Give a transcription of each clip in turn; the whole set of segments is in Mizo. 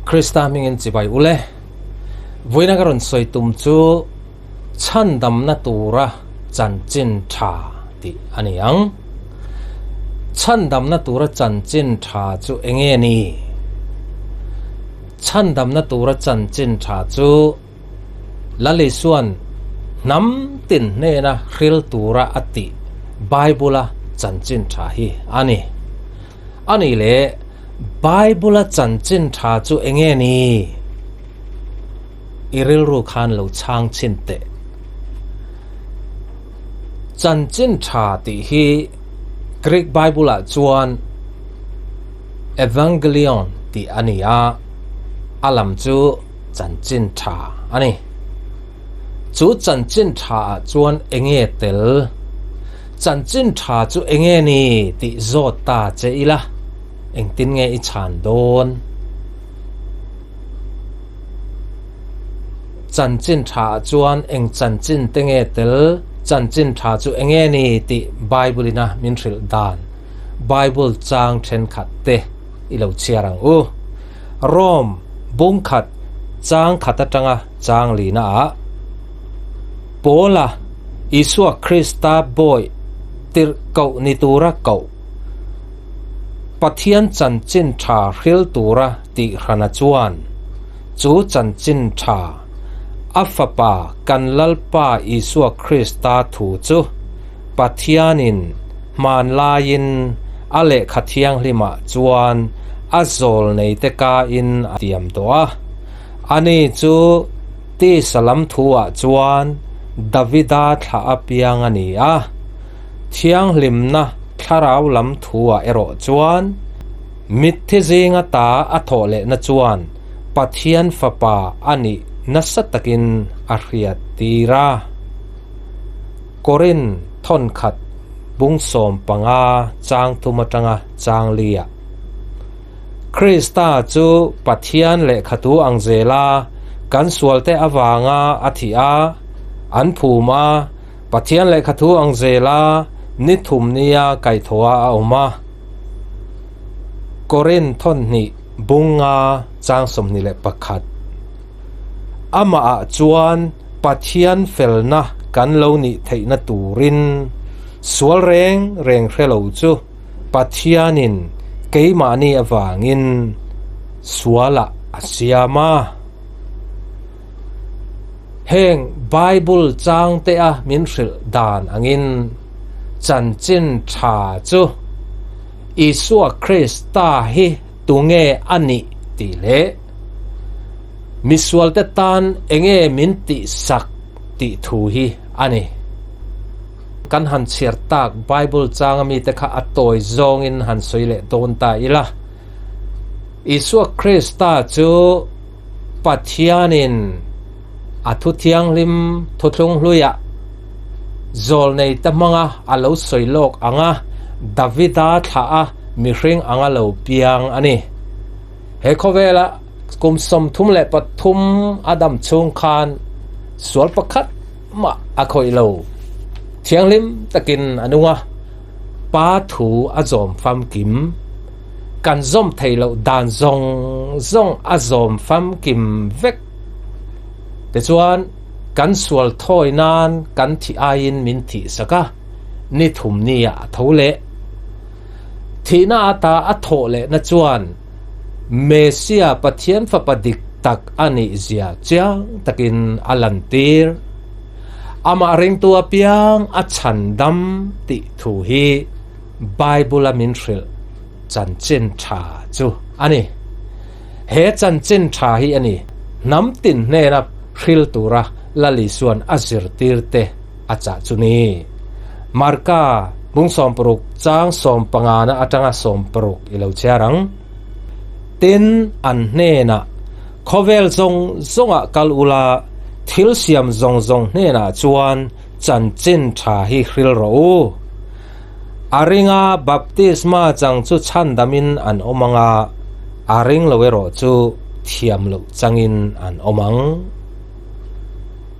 Krista hmingin chibai ule. Vawiina ka rawn sawi tum chu chhandamna tura chanchin tha tih a ni ang. Chhandamna tura chanchin tha chu enge ni? Chhandamna tura chanchin tha chu Lalisuan hnam tin hnena hril tura a tih Bible-a chanchin tha hi a ni. A nih leh Bible-a chanchin tha chu enge ni? I rilru khan lo chhang chhin teh. Chanchin tha tih hi Greek Bible-ah chuan Evangelion tih a ni a, a lam chu chanchin tha a ni. Chu chanchin tha ah chuan enge tel? Chanchin tha chu enge ni tih zawt ta che ila, engtin nge i chhan dawn? Chanchin tha ah chuan eng chanchin te nge tel? Chanchin tha chu enge ni tih Bible ina min hrilh dan Bible chang thenkhat te i lo chhiar ang u. Rome bungkhat chang khat atanga chang lina ah Paula Isua Krista bawi tirh koh ni tura koh Pathian chanchin tha hril tura tih hrana chuan chu chanchin tha a fapa kan Lalpa Isua Krista thu chu Pathianin hmanlaiin a lehkha thianghlimah chuan a zawl neite kain a tiam tawh a. Ani chu tisa lam thuah chuan Davida thlah apiang a ni a, thianghlimna thlarau lam thuah erawh chuan mitthi zinga ta a thawh lehna chuan Pathian Fapa a nih nasa takin a hriat tir a. Korin thawnkhat bung 15 chang thum atanga chang liah. Krista chu Pathian lehkhatu ang zela kan sualte avanga a thih a, an phum a, Pathian lehkhatu ang zela ni thum nia kaihthawha a awm a. Korin thawnhnih bung nga chang 21. Amahah chuan Pathian felna kan lo nih theihna turin sual reng reng hre lo chu Pathianin keimahni avangin sualah a siam a. Heng Bible changtea min hrilh dan angin chanchin tha chu Isua Krista hi tunge a nih tih leh misualte tan enge min tihsak tih thu hi a ni. Kan han chhiar tak Bible changa mite kha a tawi zawngin han sawi leh dawn ta ila. Isua Krista chu Pathianin a thu thianghlim thuthlung hluiah zawlnei te hmanga a lo sawi lawk anga Davida thlah a mihring anga lo piang a ni. He khawvela kum 33 a dam chhung khan sual pakhat mah a khawih lo. Thianghlim takin a nung a, Pa thu a zawm famkim. Kan zawm thei loh dan zawng zawng a zawm famkim vek. Tichuan, kan sual thawi nan kan thih aiin min thih sak a, ni thum niah a tho leh. Thihna ata a thawh lehna chuan Mesia Pathian Fapa dik tak a nih zia chiang takin a lantir. Amah ringtu apiang a chhandam tih thu hi Bible-a min hrilh chanchin tha chu a ni. He chanchin tha hi a ni hnam tin hnena hril tura Lal Isua'n a zirtirte a chah chu ni. Marka bung 60 chang 15 na atanga 60 i lo chhiar ang. Tin, an hnenah, Khawvel zawng zawngah kal ula, thil siam zawng zawng hnenah chuan chanchin tha hi hril rawh u. A ringa baptisma chang chu chhandamin an awm ang a, a ring lo erawh chu thiam loh changin an awm ang.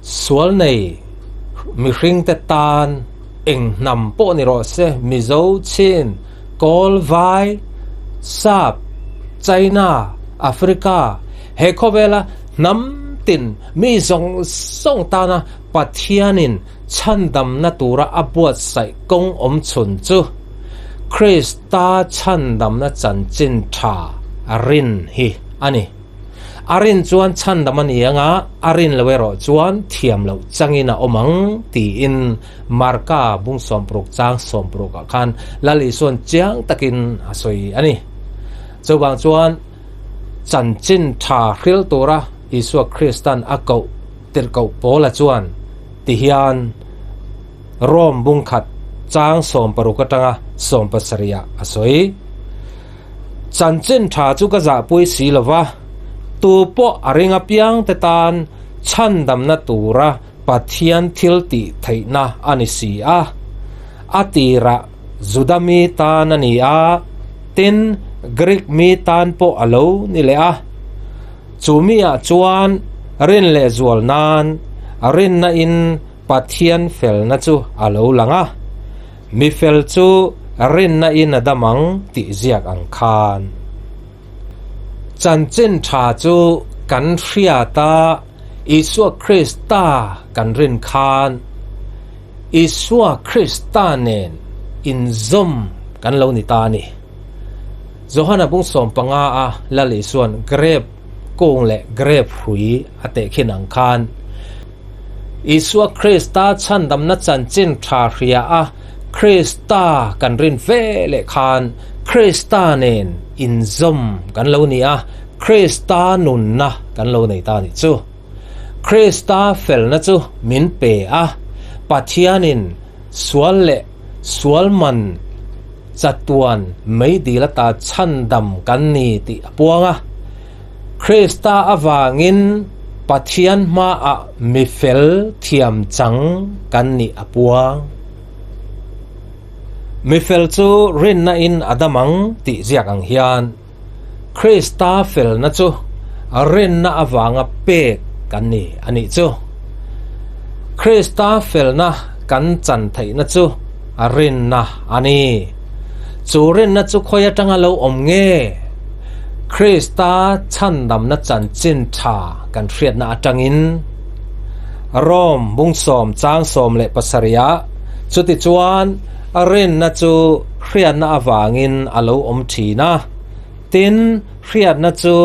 Sual nei mihringte tan eng hnam pawh ni rawh se, Mizo, Chin, Kawl, Vai, Sap, China, Africa, He khawvela hnam tin mi zawng zawng tana Pathianin chhandamna tura a buatsaih kawng awm chhun chu Krista chhandamna chanchin tha rin hi a ni. A rin chuan chhandam a ni anga a rin lo erawh chuan thiam loh changin a awm ang tiin Marka bung sawmparuk chang sawmparuk ah khan Lal Isuan chiang takin a sawi a ni. Chuvang chuan chanchin tha hril tura Isua Kristan a koh tirhkoh Paula chuan tihian Rome bung khat chang sawmparuk atanga sawmpasarih ah a sawi. Chanchin tha chu ka zahpui si lo va, tu pawh a ring apiang te tan chhandamna tura Pathian thil tih theihna a ni si a. A tirah Juda mi tan a ni a, tin Greek mi tan pawh a lo ni leh a. Chu miah chuan rin lehzual nan rinna in Pathian felna chu a lo lang a. Mi fel chu rinna in a dam ang tih ziak ang khan. Chanchin tha chu kan hriat a, Isua Krista kan rin khan Isua Krista nen inzawm kan lo ni ta a ni. Johana bung 15 a Lal Isuan grep kung leh grep hrui a tehkhin ang khan, Isua Krista chhandamna chanchin tha hria a, Krista kan rin ve leh khan Krista nen inzawm kan lo ni a, Krista nunna kan lo nei ta a nih chu. Krista felna chu min pe a, Pathianin sual leh sual man chatuan meidil ata chhandam kan ni tih a puang a. Krista avangin Pathian hmaah mi fel thiam chang kan nih a puang. Mi fel chu rinna in a dam ang tih ziak ang hian Krista felna chu rinna avanga pek kan ni a nih chu. Krista felna kan chan theihna chu rinna a ni. Chu rinna chu khawi atanga lo awm nge? Krista chhandamna chanchin tha kan hriatna atangin Rome bung sawm chang 17 ah chutichuan rinna chu hriatna avangin a lo awm thin a, tin hriatna chu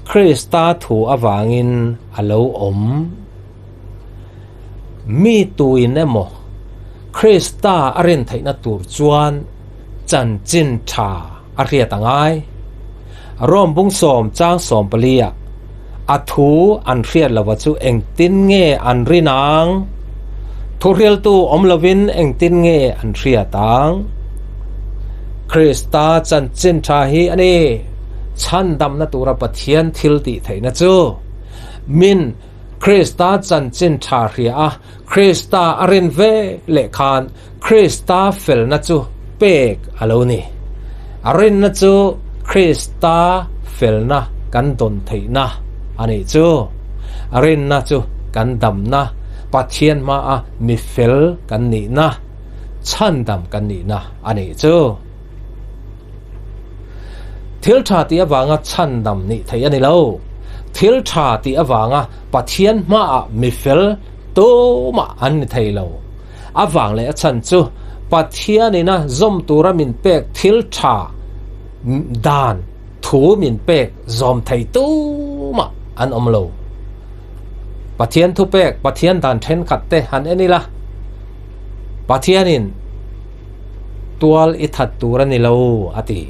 Krista thu avangin a lo awm. Mi tuin emaw Krista a rin theihna tur chuan chanchin tha a hriat a ngai. Rome bung sawm chang 14 ah a thu an hriat lova chu engtin nge an rin ang? Thuhriltu awm lovin engtin nge an hriat ang? Krista chanchin tha hi a ni chhandamna tura Pathian thil tih theihna chu. Min Krista chanchin tha hria a, Krista a rin ve leh khan Krista felna chu pek a lo ni. A rinna chu Krista felna kan dawn theihna a nih chu. A rinna chu kan damna, Pathian hmaa mi fel kan nihna, chhandam kan nihna a nih chu. Thil tha tih avanga chhandam nih theih a ni lo. Thil tha tih avanga Pathian hmaah mi fel tumah an ni thei lo. A vang leh a chhan chu Pathianina zawm tura min pek thil tha dan thu min pek zawm thei tumah an awm lo. Pathian thupek, Pathian dan thenkhat te han en ila, Pathianin tual i that tur a ni lo, a ti.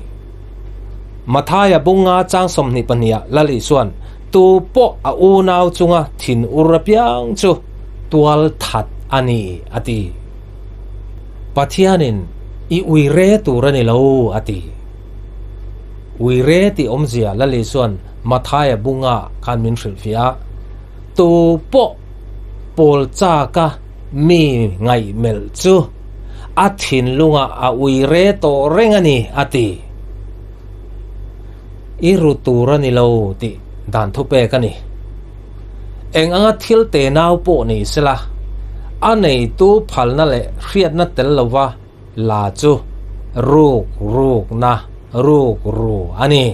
Mathaia bunga chang 22 ah Lal Isuan, Tu pawh a unau chunga thin ur apiang chu tual that a ni, a ti. Pathianin i ui re tur a ni lo, a ti. Ui re tih awmzia Lal Isuan Mathaia bunga khan min hrilhfiah a, Tu pawh pawl chaka mi ngaihmelh chu a thinlungah a ui re tawh reng a ni, a ti. I ru tur a ni lo tih dan thupek a ni. Eng anga thil te nau pawh ni sela, a neitu phalna leh hriatna tel lova la chu ruk rukna ruk ru a ni.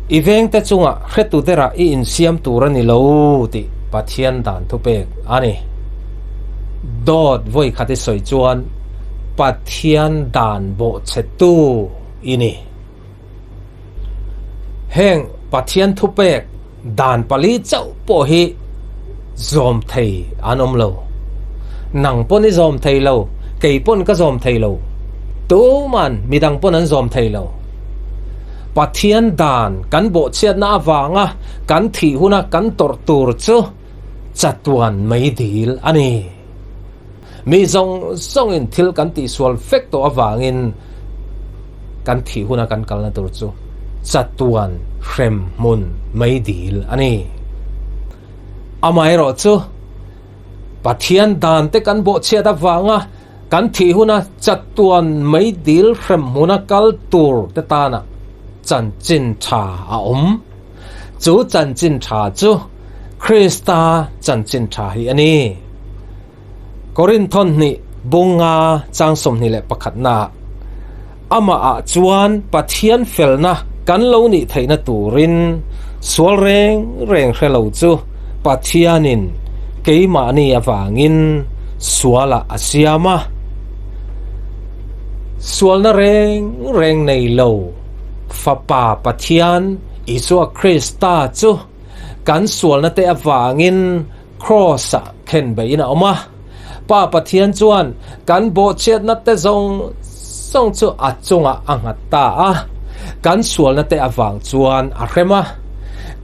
I vengte chungah hretu derah i insiam tur a ni lo tih Pathian dan thupek a ni. Dawt vawi khat i sawi chuan Pathian dan bawhchhetu i ni. Heng Pathian thupek dan pali chauh pawh hi zawm thei an awm lo. Nang pawn i zawm thei lo, kei pawn ka zawm thei lo. Tuman midang pawn an zawm thei lo. Pathian dan kan bawhchhiatna avanga kan thih huna kan tawrh tur chu chatuan mai dil a ni. Mi zawng zawngin thil kan tihsual vek tawh avangin kan thih huna kan kalna tur chu chatuan hrem hmun mai dil a ni. Amaherawh chu Pathian dan te kan bawhchhiat avanga kan thih huna chatuan mai dil hrem hmuna kal tur te tana chanchin tha a awm. Chu chanchin tha chu Krista chanchin tha hi a ni. Korinthon hnih bunga chang 21 naah, Amahah chuan Pathian felna kan lo nih theihna turin sual reng reng hre lo chu Pathianin keimahni avangin sualah a siam a. Sualna reng reng nei lo Fapa Pathian Isua Krista chu kan sualna te avangin Kraws-ah khenbeihin a awm a. Pa Pathian chuan kan bawhchhiatna te zawng zawng chu a chungah a nghat ta a. Kan sualna te avang chuan a hrem a.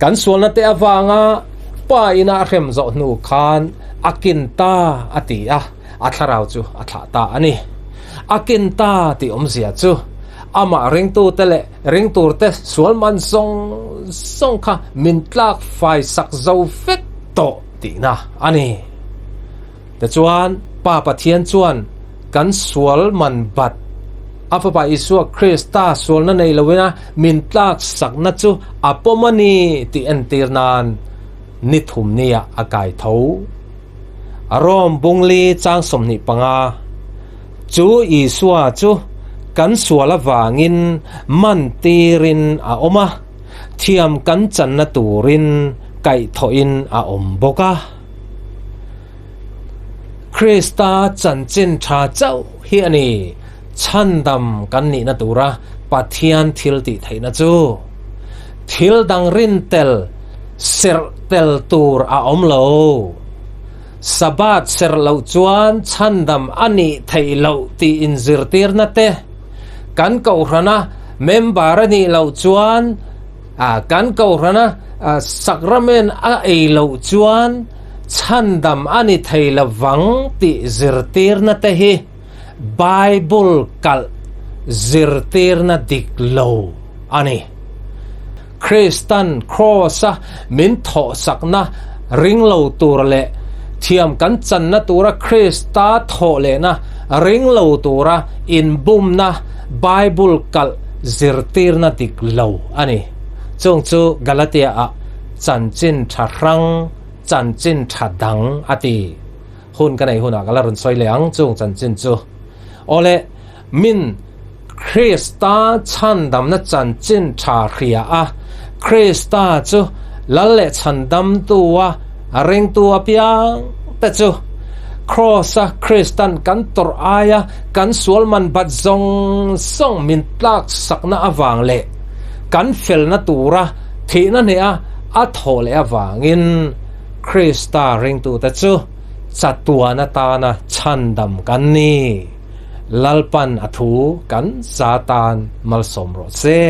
Kan sualna te avanga Pa ina a hrem zawh hnu khan a kin ta a ti a, a thlarau chu a thlah ta a ni. A kin ta tih awmzia chu amah ringtute leh ringturte sual man zawng zawng kha min tlak fai sak zo vek tawh tihna a ni. Tichuan, Pa Pathian chuan kan sual man bat a Fapa Isua Krista sualna nei loina min tlak sakna chu a pawm a ni tih entir nan ni thum nia a kai tho. Rome bungli chang 25 Chu Isua chu kan sual avangin man tirin a awm a, thiam kan channa turin kaihthawhin a awm bawk a. Krista chanchin tha chauh hi a ni chhandam kan nihna tura Pathian thil tih theihna chu. Thil dang rin tel, serh tel tur a awm lo. Sabbath serh loh chuan chhandam a nih theih loh tih inzirtirna te, kan kohhrana member a nih loh chuan, kan kohhrana sacrament a ei loh chuan chhandam a ni thei lovang tih zirtirna te hi Bible kalh zirtirna dik lo a ni. Kristan Kraws-a min thawhsakna ring lo tur leh thiam kan channa tura Krista thawh lehna ring lo tura inbumna Bible kalh zirtirna dik lo a ni. Chung chu Galatia-ah chanchin tha hrang, chanchin tha dang a ti. Hun ka nei hunah ka la rawn sawi leh ang chung chanchin chu. Awle, min Krista chhandamna chanchin tha hria a, Krista chu Lal leh chhandamtua ringtu apiang te chu Kraws-a Kristan kan tawrh aia kan sual man bat zawng zawng min tlak sakna avang leh kan felna tura thihna hneha a thawh leh avangin Krista ringtute chu chatuan atana chhandam kan ni. Lalpan a thu kan za tan malsawm rawh se.